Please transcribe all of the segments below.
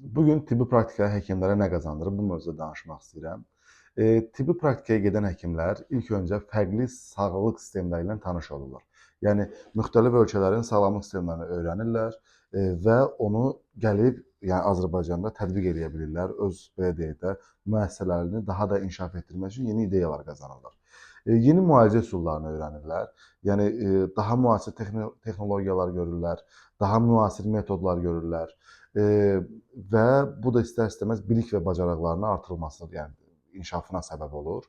Bu gün tibbi praktika həkimlərə nə qazandırır? Bu mövzuda danışmaq istəyirəm. Tibbi praktikaya gedən həkimlər ilk öncə fərqli sağlıq sistemləri ilə tanış olurlar. Yəni müxtəlif ölkələrin sağlamlıq sistemlərini öyrənirlər və onu gəlib, yəni Azərbaycanda tətbiq eləyə bilirlər. Öz, belə deyək də, müəssisələrini daha da inkişaf etdirmək üçün yeni ideyalar qazanırlar. Yeni müalicə üsullarını öyrənirlər. Yəni daha müasir texnologiyalar görürlər, daha müasir metodlar görürlər. Və bu da istər-istəməz bilik və bacarıqlarının artırılmasına, yəni inkişafına səbəb olur.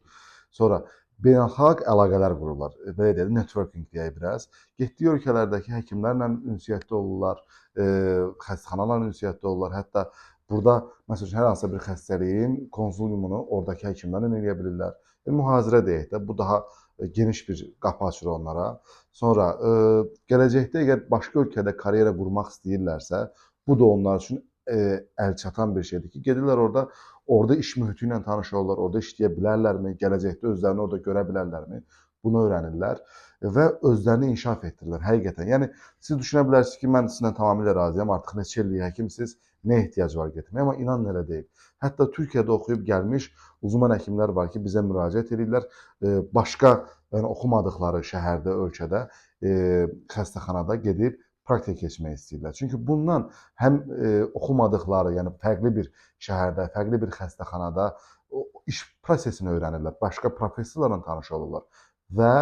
Sonra beynəlxalq əlaqələr qururlar. Belə deyək, networking deyək biraz. Getdiyi ölkələrdəki həkimlərlə ünsiyyətdə olurlar, xəstəxanalarla ünsiyyətdə olurlar. Hətta burada məsəl üçün hər hansısa bir xəstəliyin konsuliumunu oradakı həkimlərlə eləyə bilirlər. Mühazirə deyək də, bu daha geniş bir qapı açır onlara. Sonra gələcəkdə əgər başqa ölkədə karyera qurmaq istəyirlərsə, bu da onlar üçün əlçatan bir şeydir ki, gedirlər orada, orada iş mühiti ilə tanış olurlar, orada işləyə bilərlərmi, gələcəkdə özlərini orada görə bilərlərmi? Bunu öyrənirlər və özlərini inkişaf etdirirlər həqiqətən. Yəni siz düşünə bilərsiniz ki, mən sizinlə tamamilə razıyam, artıq neçə illik həkimsiz, nə ehtiyac var getməyə, amma inanın elə deyil. Hətta Türkiyədə oxuyub gəlmiş uzman həkimlər var ki, bizə müraciət edirlər. Başqa, yəni oxumadıqları şəhərdə, ölkədə, xəstəxanada gedib praktika keçmək istəyirlər. Çünki bundan həm oxumadıqları, yəni fərqli bir şəhərdə, fərqli bir xəstəxanada o iş prosesini öyrənirlər, başqa professorlarla tanış olurlar və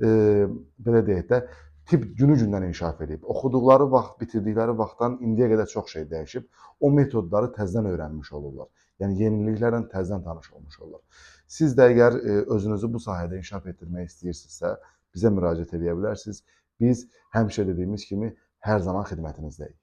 belə deyək də, tibb günü-gündən inkişaf edib. Oxuduqları vaxt, bitirdikləri vaxtdan indiyə qədər çox şey dəyişib. O metodları təzədən öyrənmiş olurlar. Yəni yeniliklərlə təzədən tanış olmuş olurlar. Siz də əgər özünüzü bu sahədə inkişaf etdirmək istəyirsinizsə, bizə müraciət edə bilərsiniz. Biz həmişə dediyimiz kimi hər zaman xidmətinizdəyik.